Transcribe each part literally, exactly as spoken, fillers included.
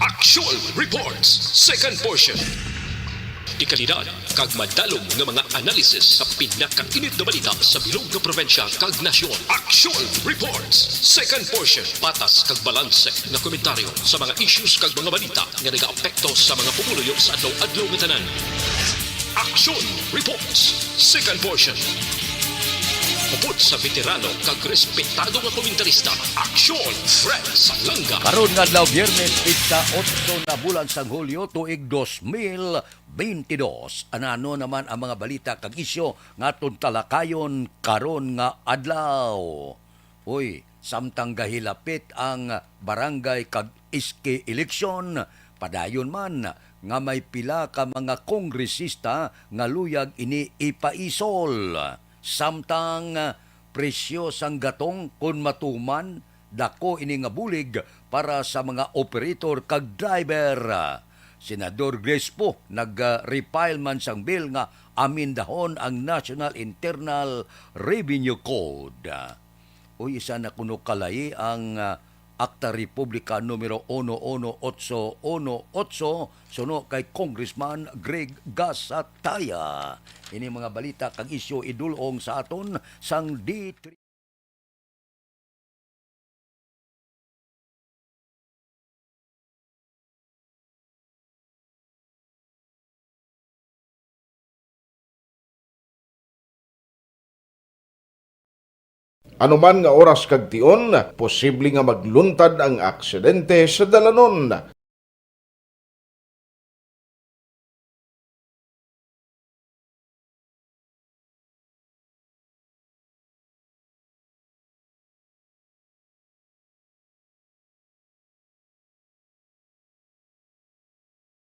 Aksyon Reports, second portion. Dekalidad kag madalom nga mga analisis sa pinakainit nga balita sa bilog nga probinsya kag nasyon. Aksyon Reports, second portion. Patas kag balanse nga komentaryo sa mga issues kag mga balita nga nagaapekto sa mga pumuluyo sa adlaw-adlaw nga tanan. Aksyon Reports, second portion. Upod sa veterano kag respetado nga komentarista, Aksyon Fred Salanga. Karon nga adlaw, Biyernes, petsa otso na bulan sang Hulyo, tuig dos mil bentidós. Anano naman ang mga balita kag isyu nga aton talakayon karon nga adlaw? Uy, samtang gahilapit ang barangay kag S K eleksyon, padayon man nga may pila ka mga kongresista nga luyag ini ipaisol. Samtang presyo sang gatong kon matuman, dako ini nga bulig para sa mga operator kag driver. Senador Grace Poe nag-refile man sang bill nga amendahon ang National Internal Revenue Code. Uy, isa na kuno kalayi ang, ah, Akta Republika numero uno uno otso uno otso, suno kay Congressman Greg Gasataya. Ini mga balita kag isyu idulong sa aton sang D three. Ano man nga oras kag tion, posible nga magluntad ang aksidente sa dalanon.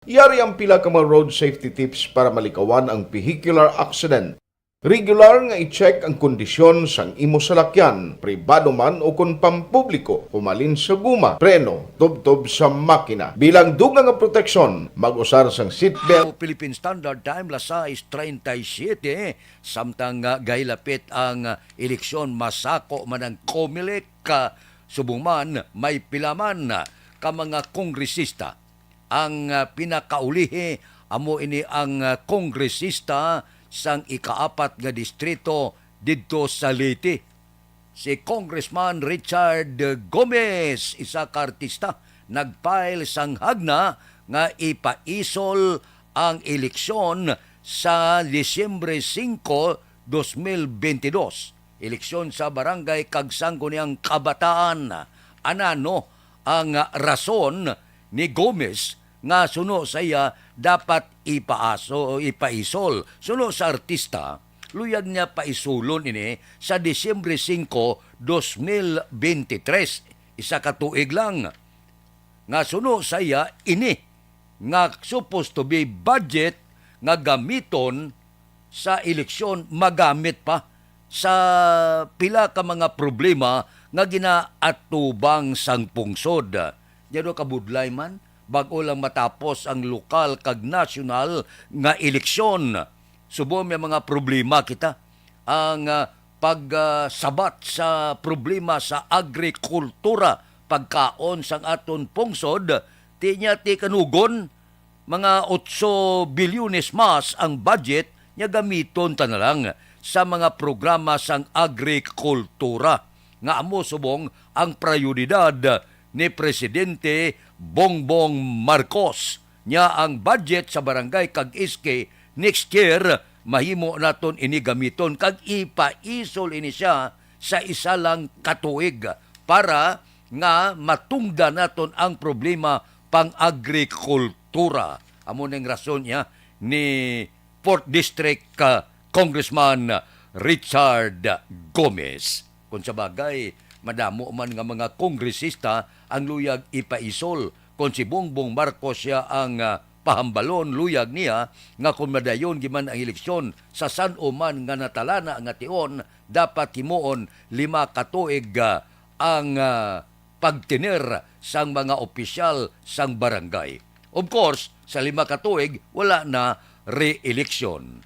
Yari ang pila ka mga road safety tips para malikawan ang vehicular accident. Regular nga i-check ang kondisyon sang imo salakyan, pribado man o kon pampubliko, humalin sa guma, preno, tubtob sa makina. Bilang dugang nga proteksyon, mag-usar sang seatbelt. Philippine Standard Time, las sais treinta y siete, samtang, ah, gahilapit ang, ah, eleksyon, masako man ang Comelec, ah, subong man may pila man, ah, ka mga kongresista. Ang, ah, pinakaulihi amo ini ang, ah, kongresista sang ikaapat nga distrito didto sa Leyte, si Congressman Richard Gomez, isa ka artista, nag-file sang hagna nga ipaisol ang eleksyon sa Disyembre singko, dos mil bentidós. Eleksyon sa barangay kag sangguniang kabataan. Anano ang rason ni Gomez nga suno sa iya dapat ipaaso, ipaisol? Suno sa artista, luyag niya paisulon ini sa Disyembre singko, dos mil bente tres, isa ka tuig lang. Nga suno sa iya ini nga supposed to be budget nga gamiton sa eleksyon magamit pa sa pila ka mga problema nga ginaatubang sang pungsod. Nya daw kabudlay man, bag-o lang matapos ang lokal kag nasyonal nga eleksyon, subong may mga problema kita. Ang, ah, pag, ah, sabat sa problema sa agrikultura, pagkaon sang aton pungsod, ti niya ti kanugon, mga otso bilyones mas ang budget nga gamiton ta na lang sa mga programa sang agrikultura, nga amo subong ang prioridad ni Presidente Bongbong Marcos. Nya ang budget sa barangay kag S K next year, mahimo naton ini gamiton kag ipaisol ini siya sa isa lang ka tuig para nga matungdan naton ang problema pang-agrikultura. Amo ning rason niya ni Fourth District, ah, Congressman Richard Gomez. Kung sa bagay, madamo man nga mga kongresista ang luyag ipaisol. Kung si Bongbong Marcos siya ang, ah, pahambalon, luyag niya nga kung madayon giman ang eleksyon sa san-o man nga natalana nga tion, dapat himuon lima ka tuig, ah, ang, ah, pagtener sang mga opisyal sang barangay. Of course, sa lima ka tuig, wala na re-election.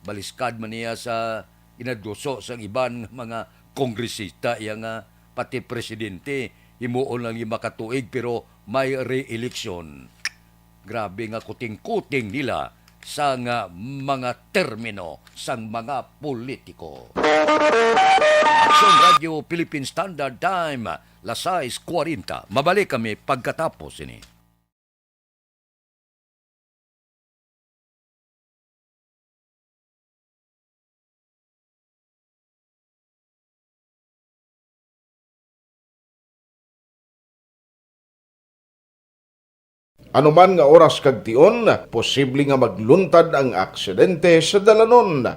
Baliskad man niya sa ginaduso sang iban nga mga kongresista, iya nga pati presidente, himuon lang lima ka tuig, pero may re-eleksyon. Grabe nga kuting-kuting nila sang mga termino sang mga politiko. Aksyon Radio Philippine Standard Time, las sais kuwarenta. Mabalik kami pagkatapos ini. Ano man nga oras kag tion, posible nga magluntad ang aksidente sa dalanon.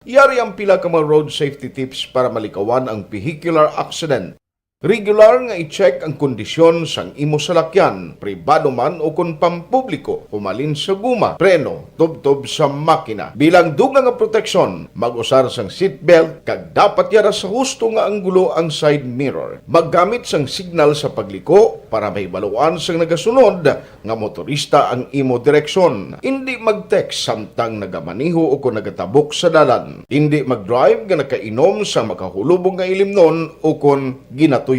Yari ang pila ka mga road safety tips para malikawan ang vehicular accident. Regular nga i-check ang kondisyon sang imo salakyan, pribado man o kon pampubliko, humalin sa guma, preno, tubtob sa makina. Bilang dugang nga proteksyon, mag-usar sang seatbelt kag dapat yara sa husto nga anggulo ang side mirror. Maggamit sang signal sa pagliko para mahibaluan sang nagasunod nga motorista ang imo direksyon. Indi mag-text samtang nagamaneho o kon nagatabok sa dalan. Indi mag-drive nga nakainom sa makahulubong nga ilimnon o kon ginatuyo.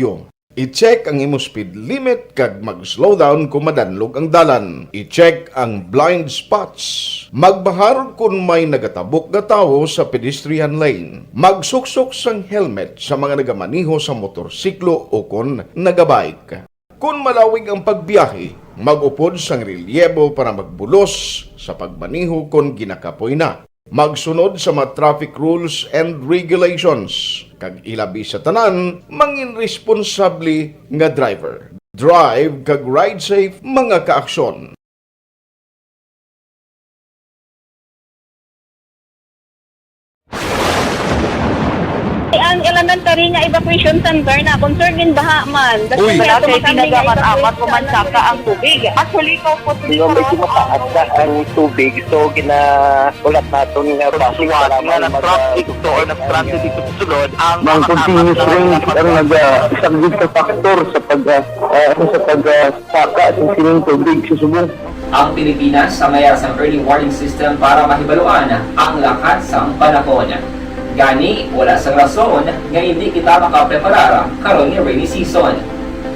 I-check ang imo speed limit kag mag-slow down kon madanlog ang dalan. I-check ang blind spots. Magbahar kon may nagatabok nga tawo sa pedestrian lane. Magsuksok sang helmet sa mga nagamaneho sa motorsiklo o kon nagabike. Kon malawig ang pagbiyahe, mag-upod sang relyebo para magbulos sa pagmaneho kon ginakapoy na. Magsunod sa mga traffic rules and regulations, kag ilabi sa tanan, mangin responsable nga driver. Drive kag ride safe, mga kaaksyon. Ang elementary nga evacuation center na concerned in baha man. Uy. Wala kay ginagamit-amat o mansaka ang tubig. Actually, ikaw po, medyo mataas na ang tubig, so gina-, ulat naton nga traffic, nga mag-, nag-traffic to or nag-transit dito sa sulod ang mga continuous rain ang nag-, ah, isang big factor sa pag, ah, ah, ano, sa pag, ah, saka sa sining tubig sa subong. Ang Pilipinas sa mayar sang early warning system para mahibaluan ang lakat sang panahon. Gani, wala sang rason nga indi kita makapreparar karon nga rainy season.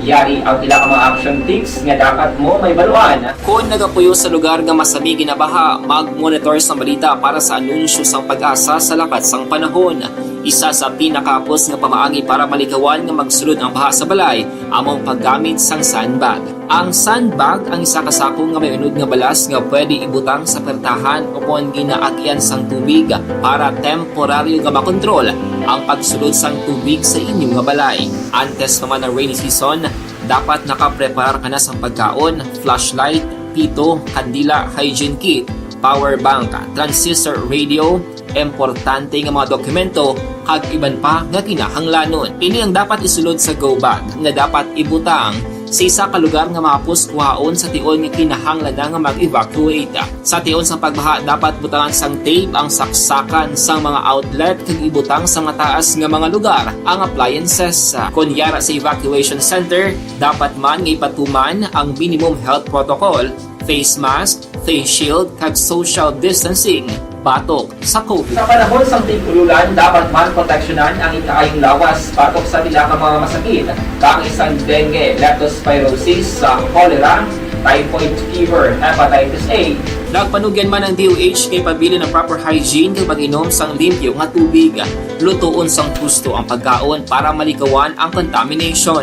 Yari ang pila ka mga action tips nga dapat mo mahibaluan. Kon nagapuyo sa lugar nga masami ginabaha, mag-monitor sang balita para sa anunsyo sang PAGASA sa lakat sang panahon. Isa sa pinakahapos nga pamaagi para malikawan nga magsulod ang baha sa balay amo ang paggamit sang sandbag. Ang sandbag ang isa ka sako nga may unod nga balas nga pwede ibutang sa pertahan o kon ginaagyan sang tubig para temporaryo nga makontrol ang pagsulod sang tubig sa inyo nga balay. Antes pa man ang rainy season, dapat nakapreparar ka na sang pagkaon, flashlight, pito, kandila, hygiene kit, power bank, transistor radio, importante nga mga dokumento, kag iban pa nga kinahanglanon. Ini ang dapat isulod sa go bag nga dapat ibutang sa isa ka lugar nga mahapos kuhaon sa tion nga kinahanglan na nga mag-evacuate. Sa tion sang pagbaha, dapat butangan sang tape ang saksakan sang mga outlet kag ibutang sa mataas nga mga lugar ang appliances. Kon yara sa evacuation center, dapat man nga ipatuman ang minimum health protocol, face mask, face shield, kag social distancing batok sa COVID. Sa panahon sang tig-ululan, dapat man proteksyonan ang ikaayong lawas batok sa pila ka mga masakit, kaangay sang dengue, leptospirosis, sa cholera, typhoid fever, hepatitis A. Nagpanugyan man ang D O H nga ipabilin ang proper hygiene kag pag-inom sang limpyo nga tubig, lutoon sang husto ang pagkaon para malikawan ang contamination.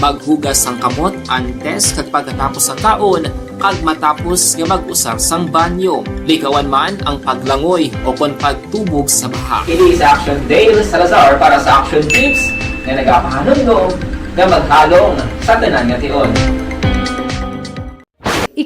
Maghugas sang kamot antes kag pagkatapos sang kaon, kag matapos nga mag-usar sang banyo. Likawan man ang paglangoy o kon pagtubog sa baha. Ini si Action Dale Salazar para sa Action Tips nga nagapahanumdom nga maghalong sa tanan nga tion.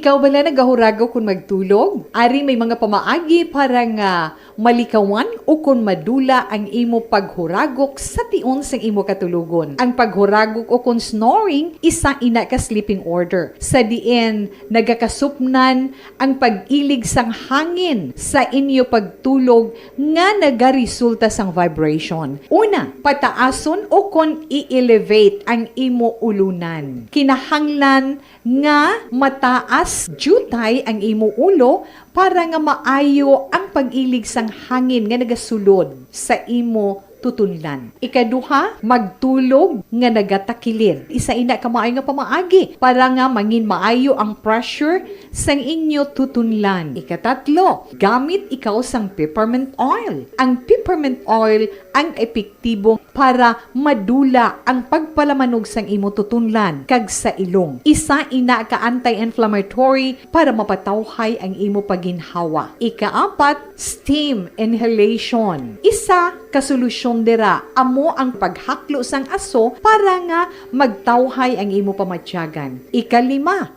Ikaw bala nagahuragok kon magtulog? Ari may mga pamaagi para nga malikawan o kon madula ang imo paghuragok sa tion sang imo katulogon. Ang paghuragok o kon snoring, isa ina ka sleeping order, sa diin nagakasupnan ang pag-ilig sang hangin sa inyo pagtulog nga nagaresulta sang vibration. Una, pataason o kon i-elevate ang imo ulunan. Kinahanglan nga mataas diutay ang imo ulo para nga maayo ang pag-ilig sang hangin nga nagasulod sa imo tutunlan. Ikaduha, magtulog nga nagatakilid. Isa ina ka maayo nga pamaagi para nga mangin maayo ang pressure sang inyo tutunlan. Ikatatlo, gamit ikaw sang peppermint oil. Ang peppermint oil ang epektibo para madula ang pagpalamanog sang imo tutunlan kag sa ilong. Isa ina ka anti-inflammatory para mapatawhay ang imo pagginhawa. Ikaapat, steam inhalation. Isa ka solusyon dira amo ang paghaklo sang aso para nga magtawhay ang imo pamatyagan. Ikalima,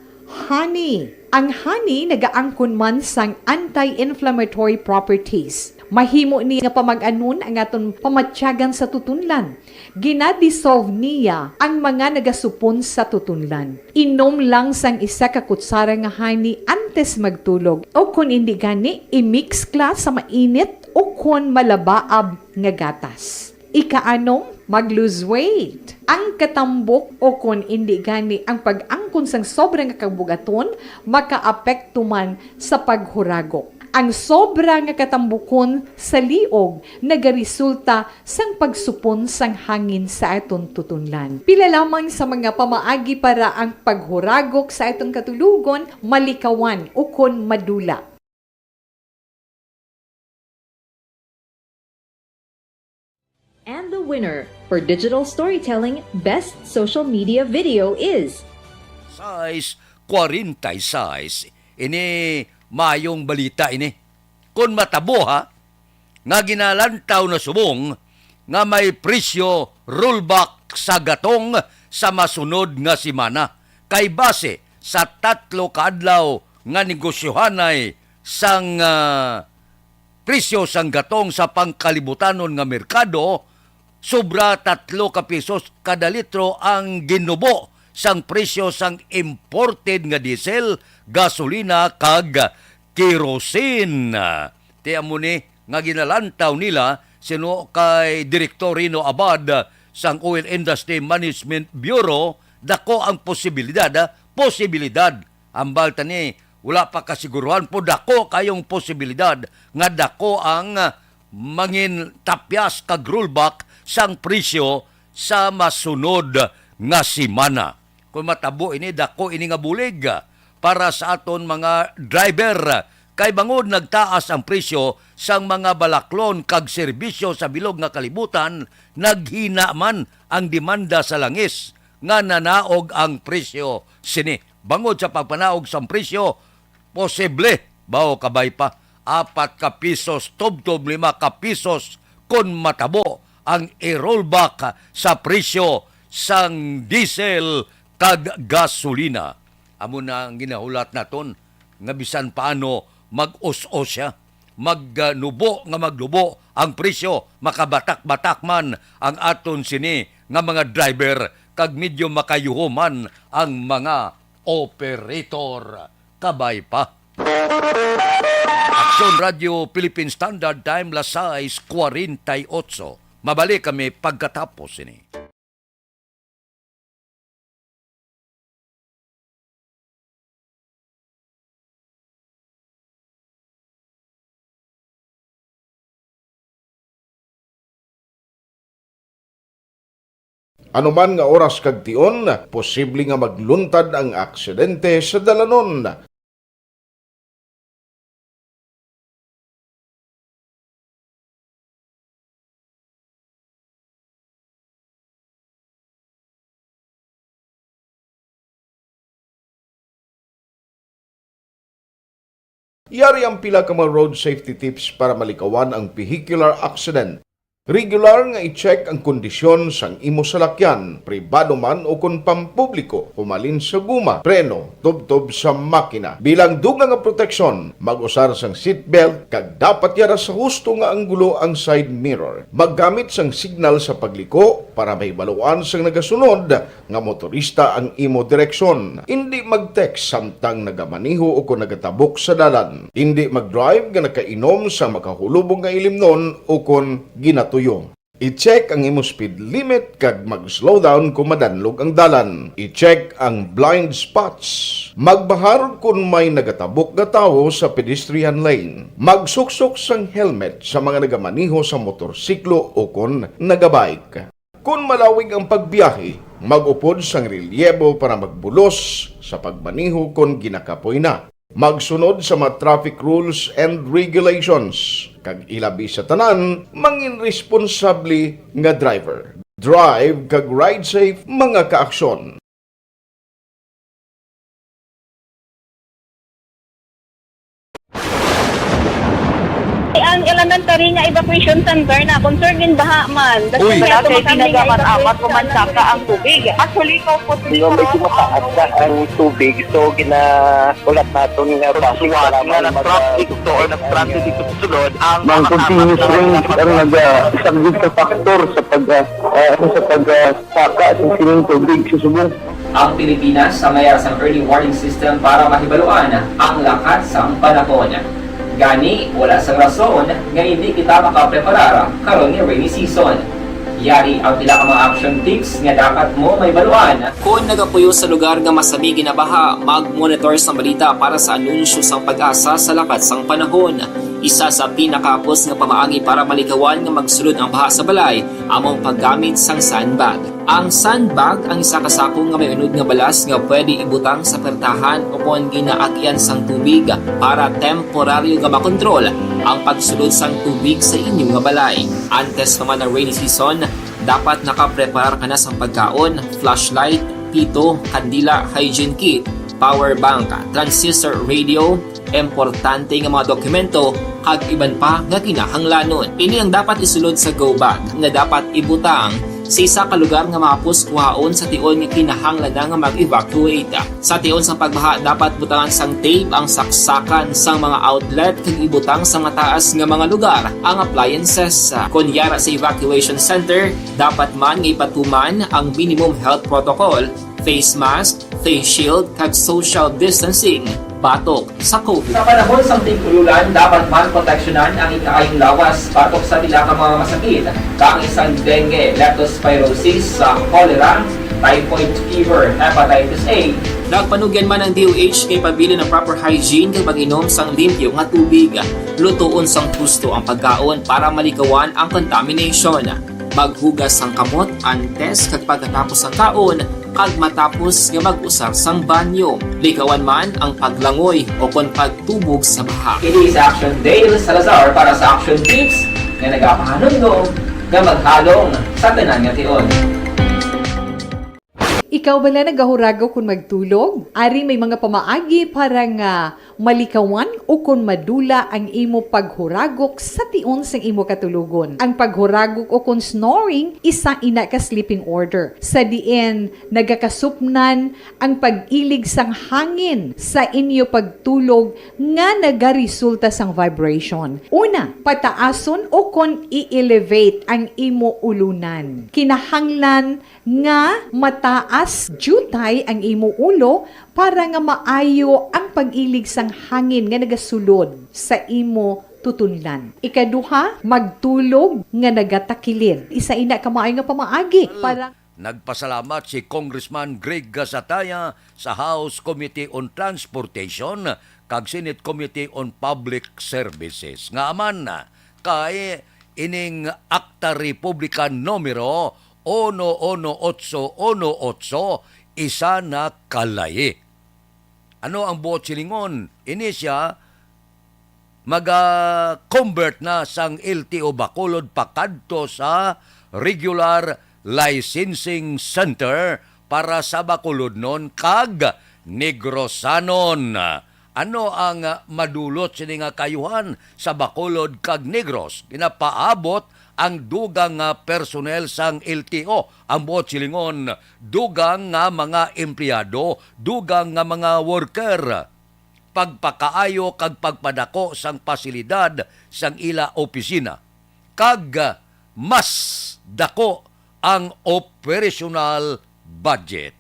honey. Ang honey nagaangkon man sang anti-inflammatory properties. Mahimo ni nga pamag-anon ang aton pamatyagan sa tutunlan. Gina-dissolve niya ang mga nagasupon sa tutunlan. Inom lang sang isa ka kutsara nga honey antes magtulog, o kon indi gani, i-mix kla sa mainit o kon malabaab nga gatas. Ikaanom, mag-lose weight. Ang katambok o kon indi gani ang pag-angkon sang sobra nga kabugaton makaapekto man sa paghuragok. Ang sobra nga katambukon sa liog nagaresulta sang pagsupon sang hangin sa aton tutunlan. Pila lamang sa mga pamaagi para ang paghuragok sa aton katulogon malikawan ukon madula. And the winner for Digital Storytelling Best Social Media Video is sais cuarenta y seis. Ini mayong balita ini. Kon matabo, ha, nga ginalantaw na subong nga may presyo rollback sa gatong sa masunod nga semana, kay base sa tatlo ka adlaw nga negosyohanay sang, ah, presyo sang gatong sa pangkalibutanon nga merkado, sobra tatlo ka pisos kada litro ang ginubo sang presyo sang imported nga diesel, gasolina, kag kerosene. Ti amo ni nga ginalantaw nila sino kay Direktor Rino Abad sang Oil Industry Management Bureau, dako ang posibilidad, ah, posibilidad, ambal tani, wala pa kasiguruhan, po dako kayong posibilidad nga dako ang, ah, mangin tapyas kag rollback sang presyo sa masunod nga semana. Kung matabo ini, dako ini nga bulig para sa aton mga driver, kay bangod nagtaas ang presyo sang mga balaklon kag serbisyo sa bilog nga kalibutan, naghina man ang demanda sa langis nga nanaog ang presyo sini. Bangod sa pagpanaog sang presyo, posible, bawo kabay pa, apat ka pisos tubtob lima ka pisos kon matabo ang i-rollback sa presyo sang diesel kag gasolina. Amo na ang ginahulat naton nga bisan paano mag-us-os siya, magnubo nga maglubo ang presyo, makabatak-batak man ang aton sini nga mga driver kag medyo makayuho man ang mga operator. Kabay pa. Aksyon Radio Philippine Standard Time, las sais cuarenta y ocho. Mabalik kami pagkatapos sini. Ano man nga oras kag tion, posible nga magluntad ang aksidente sa dalanon. Yari ang pila ka mga road safety tips para malikawan ang vehicular accident. Regular nga i-check ang kondisyon sang imo salakyan, pribado man o kon pampubliko, humalin sa guma, preno, tubtob sa makina. Bilang dugang nga proteksyon, mag-usar sang seatbelt kag dapat yara sa husto nga anggulo ang side mirror. Maggamit sang signal sa pagliko para mahibaluan sang nagasunod nga motorista ang imo direksyon. Indi mag-text samtang nagamaneho o kon nagatabok sa dalan. Indi mag-drive nga nakainom sa makahulubong nga ilimnon o kon ginatuyo. I-check ang imo speed limit kag mag-slow down kon madanlog ang dalan. I-check ang blind spots. Magbahar kon may nagatabok nga tawo sa pedestrian lane. Magsuksok sang helmet sa mga nagamaneho sa motorsiklo o kon nagabike. Kon malawig ang pagbiyahe, mag-upod sang relyebo para magbulos sa pagmaneho kon ginakapoy na. Magsunod sa mga traffic rules and regulations, kag ilabi sa tanan, mangin responsable nga driver. Drive kag ride safe, mga kaaksyon. Ang elementary nga evacuation center na concerned in baha man. Uy. Wala kay ginagaman-amat, pumansaka ang tubig. Actually, ikaw po, medyo mataas na ang tubig, so gina- Ulat naton nga base sa lamang nga nag-traffic to or nag-transit dito sa sulod, ang mga continuous rain ang nagasaglit sa factor sa pag, ah, ah, ano, sa pag, ah, saka sa sining tubig sa subong. Ang Pilipinas sa mayara sang early warning system para mahibaluan ang lakat sang panahon. Gani, wala sang rason nga hindi kita makapreparar karon nga rainy season. Yari ang pila ka mga action tips nga dapat mo mahibaluan. Kon nagapuyo sa lugar nga masami ginabaha, mag-monitor sang balita para sa anunsyo sang PAGASA sa lakat sang panahon. Isa sa pinakahapos nga pamaagi para malikawan nga magsulod ang baha sa balay amo ang paggamit sang sandbag. Ang sandbag ang isa ka sako nga may unod nga balas nga pwede ibutang sa pertahan o kon ginaagyan sang tubig para temporaryo nga makontrol ang pagsulod sang tubig sa inyo nga balay. Antes pa man ang rainy season, dapat nakapreparar ka na sang pagkaon, flashlight, pito, kandila, hygiene kit, power bank, transistor radio, importante nga mga dokumento, kag iban pa nga kinahanglanon. Ini ang dapat isulod sa go bag nga dapat ibutang sa isa ka lugar nga mahapos kuhaon sa tion nga kinahanglan na nga mag-evacuate. Sa tion sang pagbaha, dapat butangan sang tape ang saksakan sang mga outlet kag ibutang sa mataas nga mga lugar ang appliances. Kon yara sa evacuation center, dapat man nga ipatuman ang minimum health protocol, face mask, face shield, kag social distancing batok sa COVID. Sa panahon sang tig-ululan, dapat man proteksyonan ang ikaayong lawas batok sa pila ka mga masakit, kaangay sang dengue, leptospirosis, sa cholera, typhoid fever, hepatitis A. Nagpanugyan man ang D O H nga ipabilin ang proper hygiene kag pag-inom sang limpyo nga tubig. Lutoon sang husto ang pagkaon para malikawan ang contamination. Maghugas sang kamot antes kag pagkatapos sang kaon kag matapos nga mag-usar sang banyo. Likawan man ang paglangoy o kon pagtubog sa baha. Ini si Action Dale Salazar para sa Action Tips nga nagapahanumdom nga maghalong sa tanan nga tion. Ikaw bala nagahuragok kon magtulog? Ari may mga pamaagi para nga malikawan o kon madula ang imo paghuragok sa tion sang imo katulogon. Ang paghuragok o kon snoring, isa ina ka sleeping order, sa diin nagakasupnan ang pag-ilig sang hangin sa inyo pagtulog nga nagaresulta sang vibration. Una, pataason o kon i-elevate ang imo ulunan. Kinahanglan nga mataas diutay ang imo ulo para nga maayo ang pag-ilig sang hangin nga nagasulod sa imo tutunlan. Ikaduha, magtulog nga nagatakilid. Isa ina ka maayo nga pamaagi para Nagpasalamat si Congressman Greg Gasataya sa House Committee on Transportation kag Senate Committee on Public Services nga aman kay ining Akta Republika numero uno uno otso uno otso, isa na ka layi. Ano ang buot silingon? Ini siya maga-convert na sang L T O Bacolod pakadto sa regular licensing center para sa Bacolodnon kag Negrosanon. Ano ang madulot sini nga kaayuhan sa Bacolod kag Negros? Ginapaabot ang dugang nga personnel sang L T O, ang buot silingon, dugang nga mga empleyado, dugang nga mga worker, pagpakaayo kag pagpadako sang pasilidad sang ila opisina, kag mas dako ang operational budget.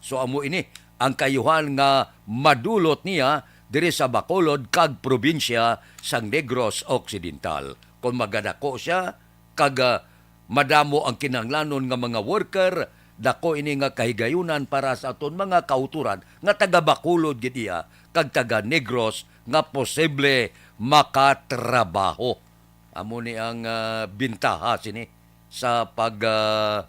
So, amo ini ang kaayuhan nga madulot niya diri sa Bacolod kag probinsya sang Negros Occidental. Kung magadako siya kag, ah, madamo ang kinahanglanon nga mga worker, dako ini nga kahigayunan para sa aton mga kautoran nga taga Bacolod gid iya kag taga Negros nga posible makatrabaho. Amo ni ang, ah, bintaha sini sa pag, ah,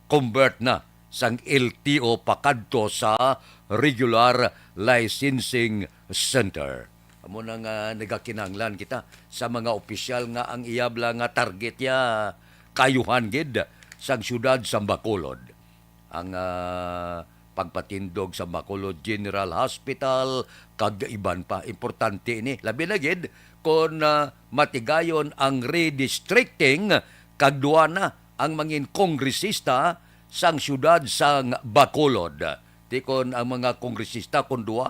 convert na sang L T O pakadto sa regular licensing center. Amo na nga nagakinahanglan kita sa mga opisyal nga ang iyab lang nga target ya kaayuhan gid sang siyudad sang Bacolod. Ang, ah, pagpatindog sa Bacolod General Hospital, kag iban pa. Importante ini. Labi na gid kon, ah, matigayon ang redistricting, kag duha na ang mangin kongresista sang siyudad sang Bacolod. Ti kon ang mga kongresista kon duha,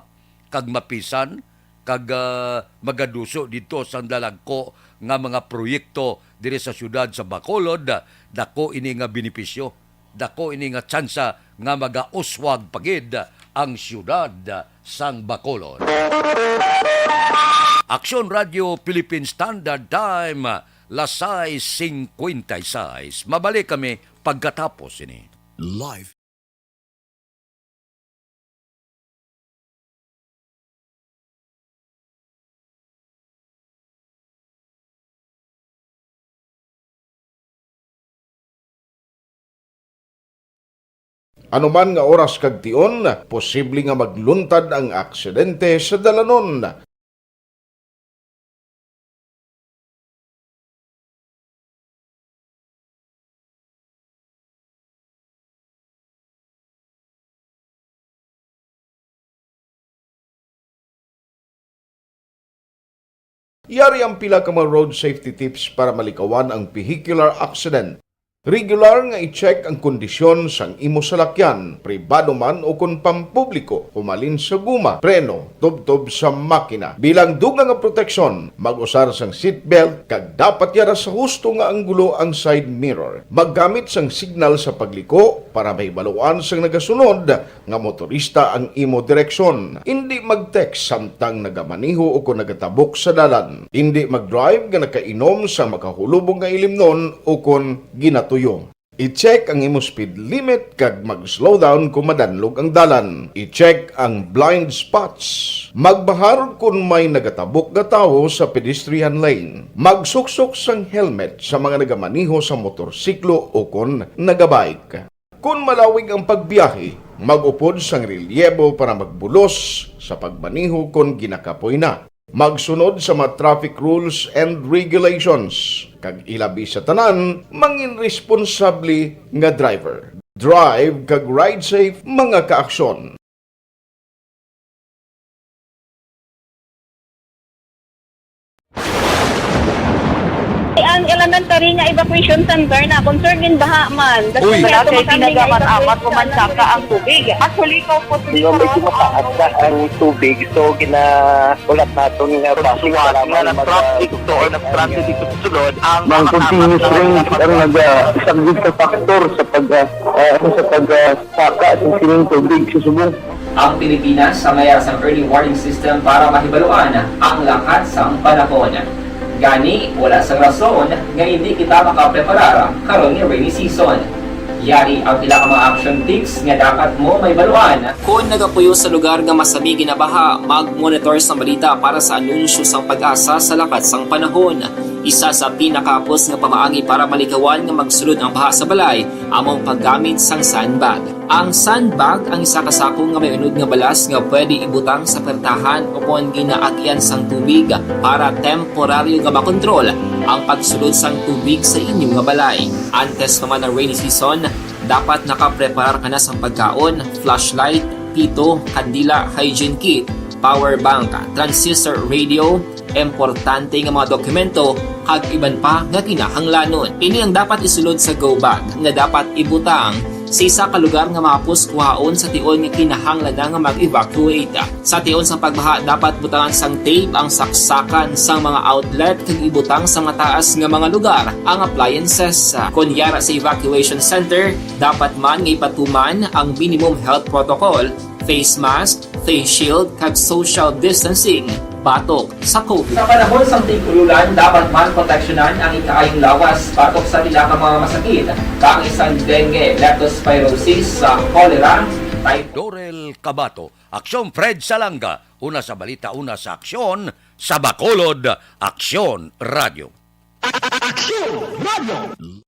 kag mapisan, kag, ah, magaduso didto sang dalagko nga mga proyekto diri sa siyudad sa Bacolod, dako ini nga benepisyo, dako ini nga tsansa nga magauswag pa gid ang siyudad sang Bacolod. Aksyon Radio Philippine Standard Time, las sais cincuenta y seis. Mabalik kami pagkatapos ini. Live. Ano man nga oras kag tion, posible nga magluntad ang aksidente sa dalanon. Yari ang pila ka mga road safety tips para malikawan ang vehicular accident. Regular nga i-check ang kondisyon sang imo salakyan, pribado man o kon pampubliko, humalin sa guma, preno, tubtob sa makina. Bilang dugang nga proteksyon, mag-usar sang seatbelt kag dapat yara sa husto nga anggulo ang side mirror. Maggamit sang signal sa pagliko para mahibaluan sang nagasunod nga motorista ang imo direksyon. Indi mag-text samtang nagamaneho o kon nagatabok sa dalan. Indi mag-drive nga nakainom sa makahulubong nga ilimnon o kon ginatuyo. I-check ang imo speed limit kag mag-slow down kon madanlog ang dalan. I-check ang blind spots. Magbahar kon may nagatabok nga tawo sa pedestrian lane. Magsuksok sang helmet sa mga nagamaneho sa motorsiklo o kon nagabike. Kon malawig ang pagbiyahe, mag-upod sang relyebo para magbulos sa pagmaneho kon ginakapoy na. Magsunod sa mga traffic rules and regulations, kag ilabi sa tanan, mangin responsable nga driver. Drive kag ride safe, mga kaaksyon. Ang elementary nga evacuation center na concerned in baha man. That's Uy. Why Wala ato kay kami nga tinaga man evacuate amat sa human saka ang tubig. Actually, ikaw po, Hindi, medyo mataas na ang tubig. So, ginahulat naton nga Sa basi suwat kailangan nga mag- nag-traffic to or nag-transit dito sa sulod, ang Ng mga continuous rain ang naga-, isa gid sa factor sa pag, ah, ah, sa pag, ah, saka sa sining tubig sa subong. Ang Pilipinas sa mayara sang early warning system para mahibaluan ang lakat sang panahon. Gani, wala sang rason nga hindi kita makapreparar karon nga rainy season. Yari ang pila ka mga action tips nga dapat mo mahibaluan. Kon nagapuyo sa lugar nga masami ginabaha, mag-monitor sang balita para sa anunsyo sang PAGASA sa lakat sang panahon. Isa sa pinakahapos nga pamaagi para malikawan nga magsulod ang baha sa balay amo ang paggamit sang sandbag. Ang sandbag ang isa ka sako nga may unod nga balas nga pwede ibutang sa pertahan o kon ginaagyan sang tubig para temporaryo nga makontrol ang pagsulod sang tubig sa inyo nga balay. Antes pa man ang rainy season, dapat nakapreparar ka na sang pagkaon, flashlight, pito, kandila, hygiene kit, power bank, transistor radio, importante nga mga dokumento, kag iban pa nga kinahanglanon. Ini ang dapat isulod sa go bag nga dapat ibutang sa isa ka lugar nga mahapos kuhaon sa tion nga kinahanglan na nga mag-evacuate. Sa tion sang pagbaha, dapat butangan sang tape ang saksakan sang mga outlet kag ibutang sa mataas nga mga lugar ang appliances. Kon yara sa evacuation center, dapat man nga ipatuman ang minimum health protocol, face mask, face shield, kag social distancing batok sa COVID. Sa panahon sang tig-ululan, dapat man proteksyonan ang ikaayong lawas batok sa pila ka mga masakit, kaangay sang dengue, leptospirosis, sa cholera, typhoid. Dorel Cabato, Aksyon Fred Salanga, una sa balita, una sa aksyon, sa Bacolod, Aksyon Radio. Aksyon Radio.